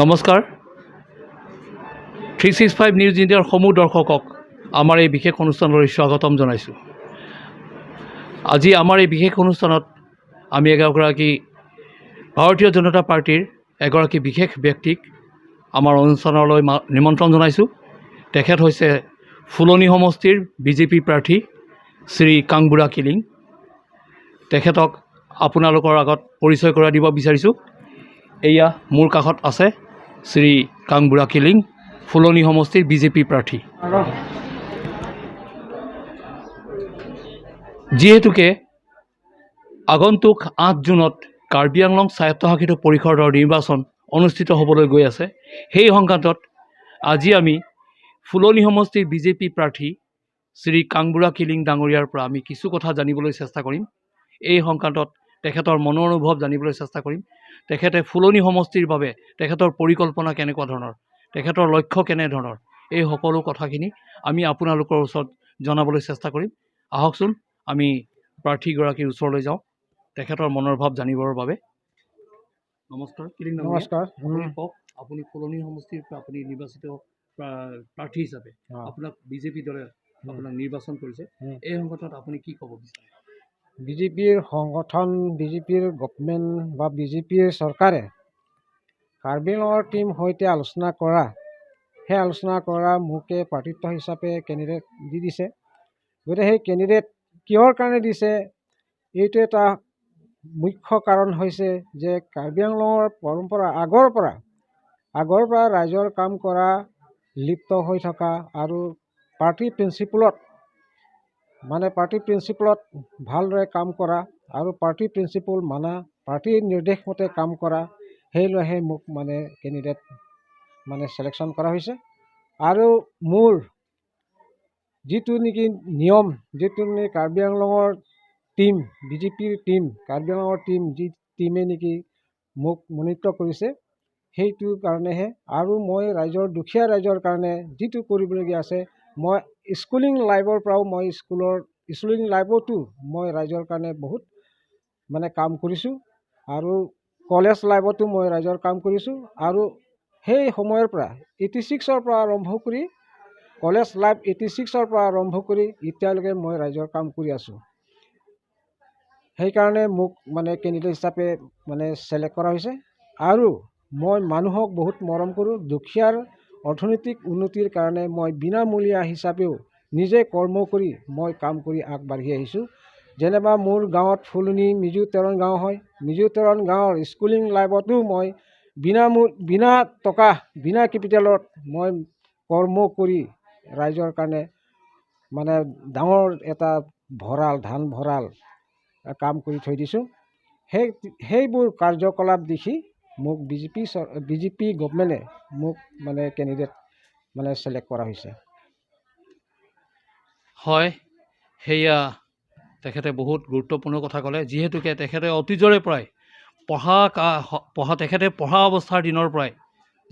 নমস্কাৰ, 365 নিউজ ইণ্ডিয়াৰ সমূহ দৰ্শকক আমাৰ এই বিশেষ অনুষ্ঠানলৈ স্বাগতম জনাইছোঁ। আজি আমাৰ এই বিশেষ অনুষ্ঠানত আমি এগৰাকী ভাৰতীয় জনতা পাৰ্টীৰ এগৰাকী বিশেষ ব্যক্তিক আমাৰ অনুষ্ঠানলৈ নিমন্ত্ৰণ জনাইছোঁ। তেখেত হৈছে ফুলনি সমষ্টিৰ বিজেপি প্ৰাৰ্থী শ্ৰী কাংবুৰা কিলিং। তেখেতক আপোনালোকৰ আগত পৰিচয় কৰাই দিব বিচাৰিছোঁ। এয়া মোৰ কাষত আছে শ্ৰী কাংবুৰা কিলিং, ফুলনি সমষ্টিৰ বিজেপি প্ৰাৰ্থী। যিহেতুকে আগন্তুক 8 জুনত কাৰ্বি আংলং স্বায়ত্তশাসিত পৰিষদৰ নিৰ্বাচন অনুষ্ঠিত হ'বলৈ গৈ আছে, সেই সংক্ৰান্তত আজি আমি ফুলনি সমষ্টিৰ বিজেপি প্ৰাৰ্থী শ্ৰী কাংবুৰা কিলিং ডাঙৰীয়াৰ পৰা আমি কিছু কথা জানিবলৈ চেষ্টা কৰিম। এই সংক্ৰান্তত তেখেতৰ মনৰ অনুভৱ জানিবলৈ চেষ্টা কৰিম। তেখেতে ফুলনি সমষ্টিৰ বাবে তেখেতৰ পৰিকল্পনা কেনেকুৱা ধৰণৰ, তেখেতৰ লক্ষ্য কেনেধৰণৰ, এই সকলো কথাখিনি আমি আপোনালোকৰ ওচৰত জনাবলৈ চেষ্টা কৰিম। আহকচোন, আমি প্ৰাৰ্থীগৰাকীৰ ওচৰলৈ যাওঁ তেখেতৰ মনৰ ভাৱ জানিবৰ বাবে। নমস্কাৰ কিলিং ডাঙৰীয়া। নমস্কাৰ। আপুনি কওক, আপুনি ফুলনি সমষ্টিৰ পৰা আপুনি নিৰ্বাচিত প্ৰাৰ্থী হিচাপে আপোনাক বিজেপি দলে আপোনাক নিৰ্বাচন কৰিছে। এই সংগঠনত আপুনি কি ক'ব বিচাৰে? বিজেপিৰ সংগঠন, বিজেপিৰ গভমেণ্ট বা বিজেপিৰ চৰকাৰে কাৰ্বি আংলঙৰ টীম সৈতে আলোচনা কৰা, সেই আলোচনা কৰা মোকে প্ৰাৰ্থিত্ব হিচাপে কেণ্ডিডেট দি দিছে। গতিকে সেই কেণ্ডিডেট কিহৰ কাৰণে দিছে, এইটো এটা মুখ্য কাৰণ হৈছে যে কাৰ্বি আংলঙৰ পৰম্পৰা আগৰ পৰা ৰাইজৰ কাম কৰা, লিপ্ত হৈ থকা আৰু পাৰ্টি প্ৰিন্সিপলত, মানে পাৰ্টি প্ৰিন্সিপলত ভালদৰে কাম কৰা আৰু পাৰ্টি প্ৰিন্সিপল মানা, পাৰ্টিৰ নিৰ্দেশ মতে কাম কৰা, সেই লৈহে মোক মানে কেণ্ডিডেট মানে চিলেকশ্যন কৰা হৈছে। আৰু মোৰ যিটো নেকি নিয়ম, যিটো নেকি কাৰ্বি আংলঙৰ টীম, বিজেপিৰ টীম, কাৰ্বি আংলঙৰ টীম, যি টীমে নেকি মোক মনোনীত কৰিছে, সেইটো কাৰণেহে। আৰু মই ৰাইজৰ, দুখীয়া ৰাইজৰ কাৰণে যিটো কৰিবলগীয়া আছে, মই স্কুলিং লাইফৰ পৰাও, মই স্কুলৰ স্কুলিং লাইফতো মই ৰাইজৰ কাৰণে বহুত মানে কাম কৰিছোঁ আৰু কলেজ লাইফতো মই ৰাইজৰ কাম কৰিছোঁ। আৰু সেই সময়ৰ পৰা, 86ৰ পৰা আৰম্ভ কৰি, কলেজ লাইফ 86ৰ পৰা আৰম্ভ কৰি এতিয়ালৈকে মই ৰাইজৰ কাম কৰি আছোঁ। সেইকাৰণে মোক মানে কেণ্ডিডেট হিচাপে মানে ছিলেক্ট কৰা হৈছে। আৰু মই মানুহক বহুত মৰম কৰোঁ। দুখীয়াৰ অৰ্থনৈতিক উন্নতিৰ কাৰণে মই বিনামূলীয়া হিচাপেও নিজে কৰ্ম কৰি মই কাম কৰি আগবাঢ়ি আহিছোঁ। যেনিবা মোৰ গাঁৱত ফুলনি মিজু তেৰণ গাঁও হয়। মিজু তেৰণ গাঁৱৰ স্কুলিং লাইফতো মই বিনা টকা, বিনা কেপিটেলত মই কৰ্ম কৰি ৰাইজৰ কাৰণে মানে ডাঙৰ এটা ভঁৰাল, ধান ভঁৰাল কাম কৰি থৈ দিছোঁ। সেইবোৰ কাৰ্যকলাপ দেখি মোক বিজেপি গভমেণ্টে মোক মানে কেণ্ডিডেট মানে ছিলেক্ট কৰা হৈছে। হয়, সেয়া তেখেতে বহুত গুৰুত্বপূৰ্ণ কথা ক'লে। যিহেতুকে তেখেতে অতীজৰে পৰাই পঢ়া, তেখেতে পঢ়া অৱস্থাৰ দিনৰ পৰাই,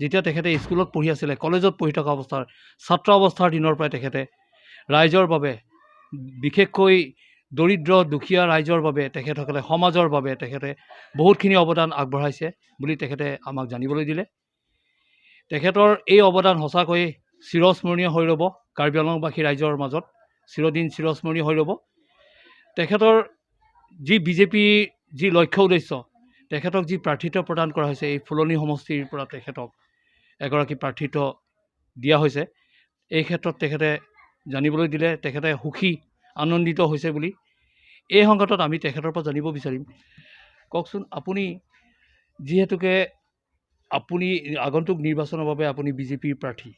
যেতিয়া তেখেতে স্কুলত পঢ়ি আছিলে, কলেজত পঢ়ি থকা অৱস্থাৰ, ছাত্ৰ অৱস্থাৰ দিনৰ পৰাই তেখেতে ৰাইজৰ বাবে, বিশেষকৈ দৰিদ্ৰ দুখীয়া ৰাইজৰ বাবে, তেখেতসকলে সমাজৰ বাবে তেখেতে বহুতখিনি অৱদান আগবঢ়াইছে বুলি তেখেতে আমাক জানিবলৈ দিলে। তেখেতৰ এই অৱদান সঁচাকৈয়ে চিৰস্মৰণীয় হৈ ৰ'ব। কাৰ্বি আংলংবাসী ৰাইজৰ মাজত চিৰদিন চিৰস্মৰণীয় হৈ ৰ'ব। তেখেতৰ যি বিজেপি যি লক্ষ্য উদ্দেশ্য, তেখেতক যি প্ৰাৰ্থিত্ব প্ৰদান কৰা হৈছে, এই ফুলনি সমষ্টিৰ পৰা তেখেতক এগৰাকী প্ৰাৰ্থিত্ব দিয়া হৈছে, এই ক্ষেত্ৰত তেখেতে জানিবলৈ দিলে তেখেতে সুখী, আনন্দিত হৈছে বুলি। এই সংক্ৰান্তত আমি তেখেতৰ পৰা জানিব বিচাৰিম। কওকচোন, আপুনি যিহেতুকে আপুনি আগন্তুক নিৰ্বাচনৰ বাবে আপুনি বিজেপিৰ প্ৰাৰ্থী,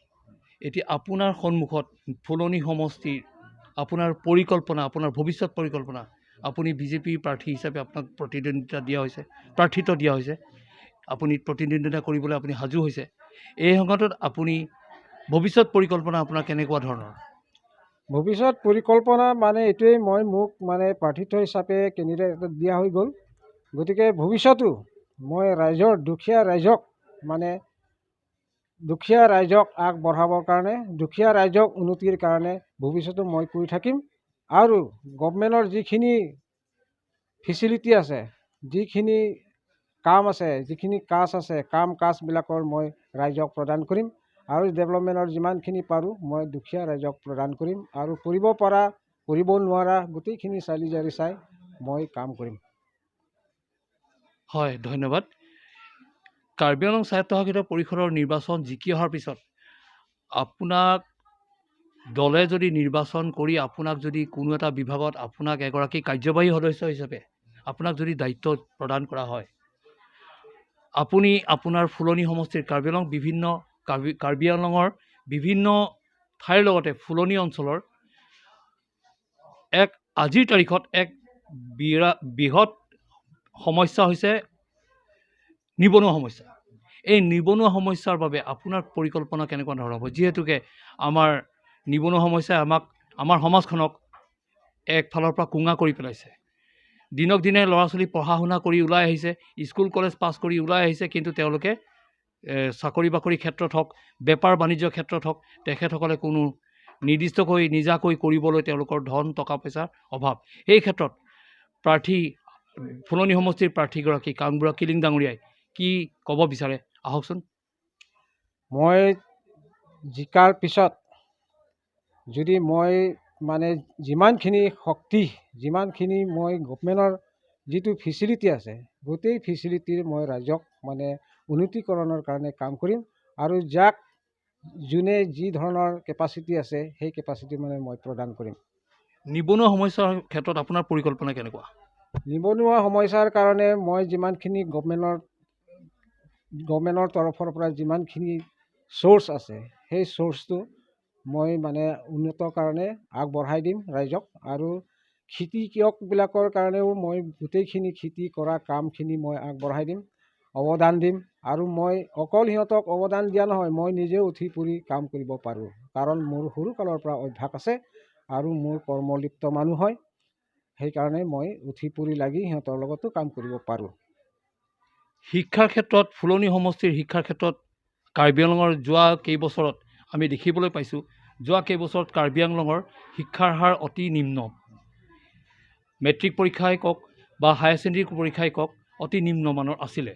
এতিয়া আপোনাৰ সন্মুখত ফুলনি সমষ্টিৰ আপোনাৰ পৰিকল্পনা, আপোনাৰ ভৱিষ্যত পৰিকল্পনা, আপুনি বিজেপিৰ প্ৰাৰ্থী হিচাপে আপোনাক প্ৰতিদ্বন্দ্বিতা দিয়া হৈছে, প্ৰাৰ্থিত্ব দিয়া হৈছে, আপুনি প্ৰতিদ্বন্দ্বিতা কৰিবলৈ আপুনি সাজু হৈছে, এই সংক্ৰান্তত আপুনি ভৱিষ্যত পৰিকল্পনা আপোনাৰ কেনেকুৱা ধৰণৰ? ভৱিষ্যত পৰিকল্পনা মানে এইটোৱেই, মই মোক মানে প্ৰাৰ্থিত্ব হিচাপে কেণ্ডিডেট এটা দিয়া হৈ গ'ল। গতিকে ভৱিষ্যতো মই ৰাইজৰ, দুখীয়া ৰাইজক, মানে দুখীয়া ৰাইজক আগবঢ়াবৰ কাৰণে, দুখীয়া ৰাইজক উন্নতিৰ কাৰণে ভৱিষ্যতো মই কৰি থাকিম। আৰু গভমেণ্টৰ যিখিনি ফেচিলিটি আছে, যিখিনি কাম আছে, যিখিনি কাজ আছে, কাম কাজবিলাকৰ মই ৰাইজক প্ৰদান কৰিম আৰু ডেভেলপমেণ্টৰ যিমানখিনি পাৰোঁ মই দুখীয়া ৰাইজক প্ৰদান কৰিম আৰু কৰিব পৰা কৰিব নোৱাৰা গোটেইখিনি চালি জাৰি চাই মই কাম কৰিম। হয়, ধন্যবাদ। কাৰ্বি আংলং স্বায়ত্তশাসিত পৰিষদৰ নিৰ্বাচন জিকি অহাৰ পিছত আপোনাক দলে যদি নিৰ্বাচন কৰি আপোনাক যদি কোনো এটা বিভাগত আপোনাক এগৰাকী কাৰ্যবাহী সদস্য হিচাপে আপোনাক যদি দায়িত্ব প্ৰদান কৰা হয়, আপুনি আপোনাৰ ফুলনি সমষ্টিৰ কাৰ্বি আংলং বিভিন্ন কাৰ্বি আংলঙৰ বিভিন্ন ঠাইৰ লগতে ফুলনি অঞ্চলৰ এক আজিৰ তাৰিখত এক বৃহৎ সমস্যা হৈছে নিবনুৱা সমস্যা। এই নিবনুৱা সমস্যাৰ বাবে আপোনাৰ পৰিকল্পনা কেনেকুৱা ধৰণৰ হ'ব? যিহেতুকে আমাৰ নিবনুৱা সমস্যাই আমাক, আমাৰ সমাজখনক একফালৰ পৰা কোঙা কৰি পেলাইছে। দিনক দিনে ল'ৰা ছোৱালী পঢ়া শুনা কৰি ওলাই আহিছে, স্কুল কলেজ পাছ কৰি ওলাই আহিছে, কিন্তু তেওঁলোকে চাকৰি বাকৰিৰ ক্ষেত্ৰত হওক, বেপাৰ বাণিজ্যৰ ক্ষেত্ৰত হওক, তেখেতসকলে কোনো নিৰ্দিষ্টকৈ নিজাকৈ কৰিবলৈ তেওঁলোকৰ ধন টকা পইচাৰ অভাৱ। সেই ক্ষেত্ৰত প্ৰাৰ্থী ফুলনি সমষ্টিৰ প্ৰাৰ্থীগৰাকী কাংবুৰা কিলিং ডাঙৰীয়াই কি ক'ব বিচাৰে আহকচোন। মই জিকাৰ পিছত যদি মই মানে যিমানখিনি শক্তি, যিমানখিনি মই গভমেণ্টৰ যিটো ফেচিলিটি আছে, গোটেই ফেচিলিটিৰ মই ৰাইজক মানে উন্নতিকৰণৰ কাৰণে কাম কৰিম আৰু যাক যোনে যি ধৰণৰ কেপাচিটি আছে সেই কেপাচিটি মানে মই প্ৰদান কৰিম। নিবনুৱা সমস্যাৰ ক্ষেত্ৰত আপোনাৰ পৰিকল্পনা কেনেকুৱা? নিবনুৱা সমস্যাৰ কাৰণে মই যিমানখিনি গভমেণ্টৰ তৰফৰ পৰা যিমানখিনি চ'ৰ্চ আছে সেই চ'ৰ্চটো মই মানে উন্নতৰ কাৰণে আগবঢ়াই দিম ৰাইজক। আৰু খেতিয়কবিলাকৰ কাৰণেও মই গোটেইখিনি খেতি কৰা কামখিনি মই আগবঢ়াই দিম, অৱদান দিম। আৰু মই অকল সিহঁতক অৱদান দিয়া নহয়, মই নিজেও উঠি পৰি কাম কৰিব পাৰোঁ, কাৰণ মোৰ সৰুকালৰ পৰা অভ্যাস আছে আৰু মোৰ কৰ্মলিপ্ত মানুহ হয়, সেইকাৰণে মই উঠি পৰি লাগি সিহঁতৰ লগতো কাম কৰিব পাৰোঁ। শিক্ষাৰ ক্ষেত্ৰত ফুলনি সমষ্টিৰ শিক্ষাৰ ক্ষেত্ৰত কাৰ্বি আংলঙৰ যোৱা কেইবছৰত আমি দেখিবলৈ পাইছোঁ, যোৱা কেইবছৰত কাৰ্বি আংলঙৰ শিক্ষাৰ হাৰ অতি নিম্ন। মেট্ৰিক পৰীক্ষাই কওক বা হায়াৰ ছেকেণ্ডেৰী পৰীক্ষাই কওক, অতি নিম্নমানৰ আছিলে।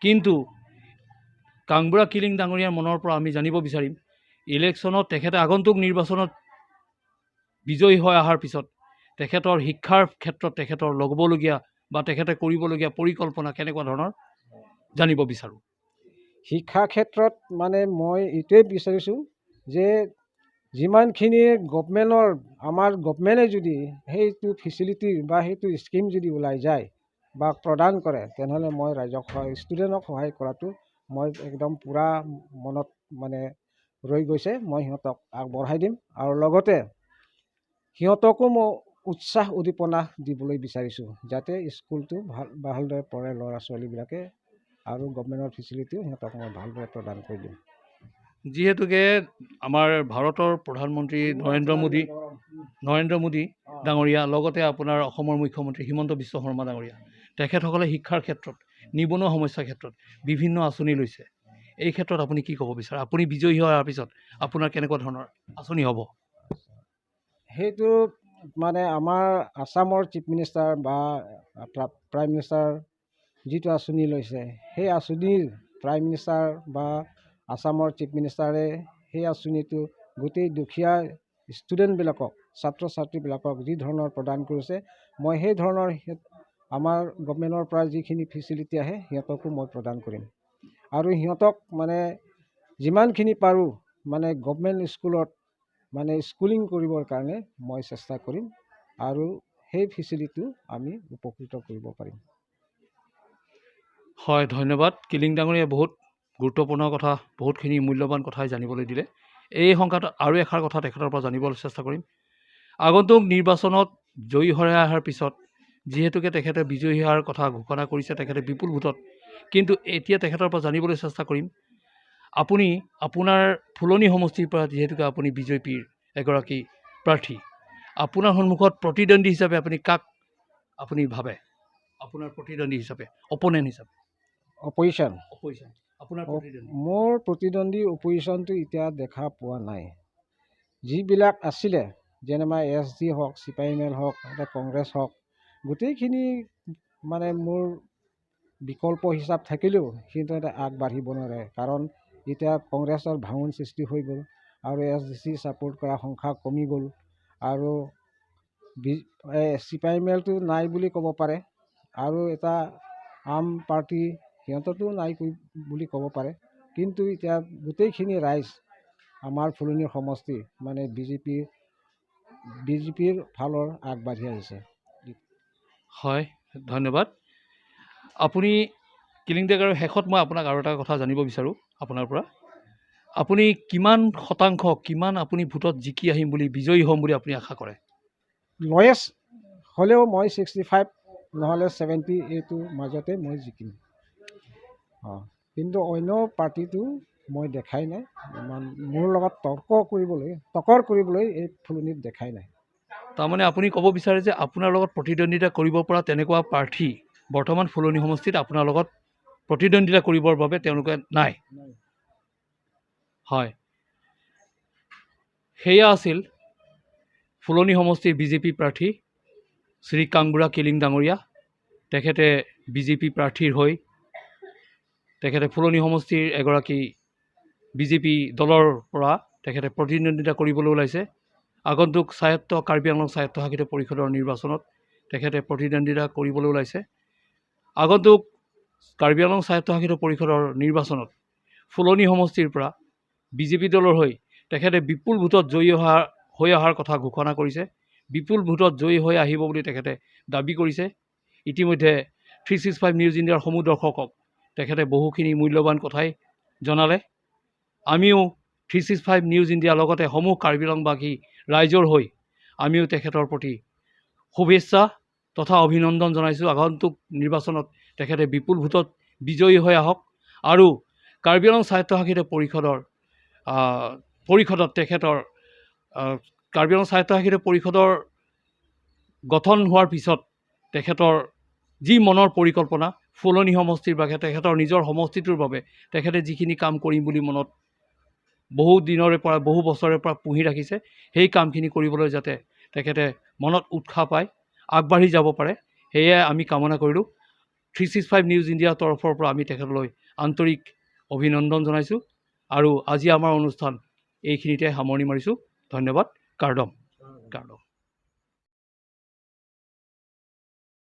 কিন্তু কাংবুৰা কিলিং ডাঙৰীয়াৰ মনৰ পৰা আমি জানিব বিচাৰিম, ইলেকশ্যনত তেখেতে আগন্তুক নিৰ্বাচনত বিজয়ী হৈ অহাৰ পিছত তেখেতৰ শিক্ষাৰ ক্ষেত্ৰত তেখেতৰ ল'বলগীয়া বা তেখেতে কৰিবলগীয়া পৰিকল্পনা কেনেকুৱা ধৰণৰ জানিব বিচাৰোঁ। শিক্ষা ক্ষেত্ৰত মানে মই এইটোৱে বিচাৰিছোঁ যে যিমানখিনি গভমেণ্টৰ, আমাৰ গভমেণ্টে যদি সেইটো ফেচিলিটি বা সেইটো স্কীম যদি ওলাই যায় বা প্ৰদান কৰে, তেনেহ'লে মই ৰাইজক সহায়, ষ্টুডেণ্টক সহায় কৰাটো মই একদম পূৰা মনত মানে ৰৈ গৈছে, মই সিহঁতক আগবঢ়াই দিম আৰু লগতে সিহঁতকো মই উৎসাহ উদ্দীপনা দিবলৈ বিচাৰিছোঁ যাতে স্কুলটো ভালদৰে পঢ়ে ল'ৰা ছোৱালীবিলাকে আৰু গভমেণ্টৰ ফেচিলিটিও সিহঁতক মই ভালদৰে প্ৰদান কৰি দিম। যিহেতুকে আমাৰ ভাৰতৰ প্ৰধানমন্ত্ৰী নৰেন্দ্ৰ মোদী ডাঙৰীয়া, লগতে আপোনাৰ অসমৰ মুখ্যমন্ত্ৰী হিমন্ত বিশ্ব শৰ্মা ডাঙৰীয়া, তেখেতসকলে শিক্ষাৰ ক্ষেত্ৰত, নিবনুৱা সমস্যাৰ ক্ষেত্ৰত বিভিন্ন আঁচনি লৈছে। এই ক্ষেত্ৰত আপুনি কি ক'ব বিচাৰে? আপুনি বিজয়ী হোৱাৰ পিছত আপোনাৰ কেনেকুৱা ধৰণৰ আঁচনি হ'ব? সেইটো মানে আমাৰ আছামৰ চিফ মিনিষ্টাৰ বা প্ৰাইম মিনিষ্টাৰ যিটো আঁচনি লৈছে, সেই আঁচনিৰ প্ৰাইম মিনিষ্টাৰ বা আছামৰ চিফ মিনিষ্টাৰে সেই আঁচনিটো গোটেই দুখীয়া ষ্টুডেণ্টবিলাকক, ছাত্ৰ ছাত্ৰীবিলাকক যি ধৰণৰ প্ৰদান কৰিছে, মই সেই ধৰণৰ আমাৰ গভমেণ্টৰ পৰা যিখিনি ফেচিলিটি আহে সিহঁতকো মই প্ৰদান কৰিম। আৰু সিহঁতক মানে যিমানখিনি পাৰোঁ মানে গভমেণ্ট স্কুলত মানে স্কুলিং কৰিবৰ কাৰণে মই চেষ্টা কৰিম আৰু সেই ফেচিলিটিও আমি উপকৃত কৰিব পাৰিম। হয়, ধন্যবাদ কিলিং ডাঙৰীয়াই বহুত গুৰুত্বপূৰ্ণ কথা, বহুতখিনি মূল্যৱান কথাই জানিবলৈ দিলে। এই সংখ্যাত আৰু এষাৰ কথা তেখেতৰ পৰা জানিবলৈ চেষ্টা কৰিম। আগন্তুক নিৰ্বাচনত জয়ী হৈ অহাৰ পিছত যিহেতুকে তেখেতে বিজয়ী হোৱাৰ কথা ঘোষণা কৰিছে তেখেতে বিপুল ভোটত, কিন্তু এতিয়া তেখেতৰ পৰা জানিবলৈ চেষ্টা কৰিম, আপুনি আপোনাৰ ফুলনি সমষ্টিৰ পৰা যিহেতুকে আপুনি বিজেপিৰ এগৰাকী প্ৰাৰ্থী, আপোনাৰ সন্মুখত প্ৰতিদ্বন্দ্বী হিচাপে আপুনি কাক আপুনি ভাবে? আপোনাৰ প্ৰতিদ্বন্দ্বী হিচাপে, অপনেণ্ট হিচাপে? অপজিশ্যন। অপজিশ্যন, আপোনাৰ প্ৰতিদ্বন্দ্বী। মোৰ প্ৰতিদ্বন্দ্বী অপজিশ্যনটো এতিয়া দেখা পোৱা নাই। যিবিলাক আছিলে যেনেবা এছ ডি হওক, C P I am L হওক, এতিয়া কংগ্ৰেছ হওক, গোটেইখিনি মানে মোৰ বিকল্প হিচাপ থাকিলেও সিহঁতে আগবাঢ়িব নোৱাৰে, কাৰণ এতিয়া কংগ্ৰেছৰ ভাঙোন সৃষ্টি হৈ গ'ল আৰু এছডিচি ছাপোৰ্ট কৰা সংখ্যা কমি গ'ল আৰু চি পি I am এলটো নাই বুলি ক'ব পাৰে আৰু এটা আম পাৰ্টি সিহঁতৰতো নাই বুলি ক'ব পাৰে। কিন্তু এতিয়া গোটেইখিনি ৰাইজ আমাৰ ফুলনি সমষ্টি মানে বিজেপিৰ ফালৰ আগবাঢ়ি আহিছে। হয়, ধন্যবাদ। আপুনি কিলিং ডেকাৰ, শেষত মই আপোনাক আৰু এটা কথা জানিব বিচাৰোঁ আপোনাৰ পৰা। আপুনি কিমান শতাংশ, কিমান আপুনি ভোটত জিকি আহিম বুলি, বিজয়ী হ'ম বুলি আপুনি আশা কৰে? লয়েষ্ট হ'লেও মই 65 নহ'লে 70, এইটো মাজতে মই জিকিম। অঁ, কিন্তু অন্য পাৰ্টিটো মই দেখাই নাই, ইমান মোৰ লগত তৰ্ক কৰিবলৈ, টক্কৰ কৰিবলৈ এই ফুলনিত দেখাই নাই। তাৰমানে আপুনি ক'ব বিচাৰে যে আপোনাৰ লগত প্ৰতিদ্বন্দ্বিতা কৰিব পৰা তেনেকুৱা প্ৰাৰ্থী বৰ্তমান ফুলনি সমষ্টিত আপোনাৰ লগত প্ৰতিদ্বন্দ্বিতা কৰিবৰ বাবে তেওঁলোকে নাই? হয়। সেয়া আছিল ফুলনি সমষ্টিৰ বিজেপি প্ৰাৰ্থী শ্ৰী কাংবুৰা কিলিং ডাঙৰীয়া। তেখেতে বিজেপি প্ৰাৰ্থীৰ হৈ, তেখেতে ফুলনি সমষ্টিৰ এগৰাকী বিজেপি দলৰ পৰা তেখেতে প্ৰতিদ্বন্দ্বিতা কৰিবলৈ ওলাইছে। আগন্তুক কাৰ্বি আংলং স্বায়ত্তশাসিত পৰিষদৰ নিৰ্বাচনত তেখেতে প্ৰতিদ্বন্দ্বিতা কৰিবলৈ ওলাইছে। আগন্তুক কাৰ্বি আংলং স্বায়ত্তশাসিত পৰিষদৰ নিৰ্বাচনত ফুলনি সমষ্টিৰ পৰা বিজেপি দলৰ হৈ তেখেতে বিপুল ভোটত জয়ী হৈ অহাৰ কথা ঘোষণা কৰিছে। বিপুল ভোটত জয়ী হৈ আহিব বুলি তেখেতে দাবী কৰিছে। ইতিমধ্যে 365 নিউজ ইণ্ডিয়াৰ সমূহ দৰ্শকক তেখেতে বহুখিনি মূল্যৱান কথাই জনালে। আমিও 365 নিউজ ইণ্ডিয়াৰ লগতে সমূহ কাৰ্বি আংলংবাসী ৰাইজৰ হৈ আমিও তেখেতৰ প্ৰতি শুভেচ্ছা তথা অভিনন্দন জনাইছোঁ। আগন্তুক নিৰ্বাচনত তেখেতে বিপুল ভোটত বিজয়ী হৈ আহক আৰু কাৰ্বি আংলং স্বায়ত্তশাসিত পৰিষদত তেখেতৰ, কাৰ্বি আংলং স্বায়ত্তশাসিত পৰিষদৰ গঠন হোৱাৰ পিছত তেখেতৰ যি মনৰ পৰিকল্পনা ফুলনি সমষ্টিৰ বাবে, তেখেতৰ নিজৰ সমষ্টিটোৰ বাবে তেখেতে যিখিনি কাম কৰিম বুলি মনত বহু দিনৰে পৰা, বহু বছৰে পৰা পুহি ৰাখিছে, সেই কামখিনি কৰিবলৈ যাতে তেখেতে মনত উৎসাহ পায় আগবাঢ়ি যাব পাৰে, সেয়ে আমি কামনা কৰিলোঁ। 365 নিউজ ইণ্ডিয়াৰ তৰফৰ পৰা আমি তেখেতলৈ আন্তৰিক অভিনন্দন জনাইছোঁ আৰু আজি আমাৰ অনুষ্ঠান এইখিনিতে সামৰণি মাৰিছোঁ। ধন্যবাদ। কাৰ্দম, কাৰ্দম।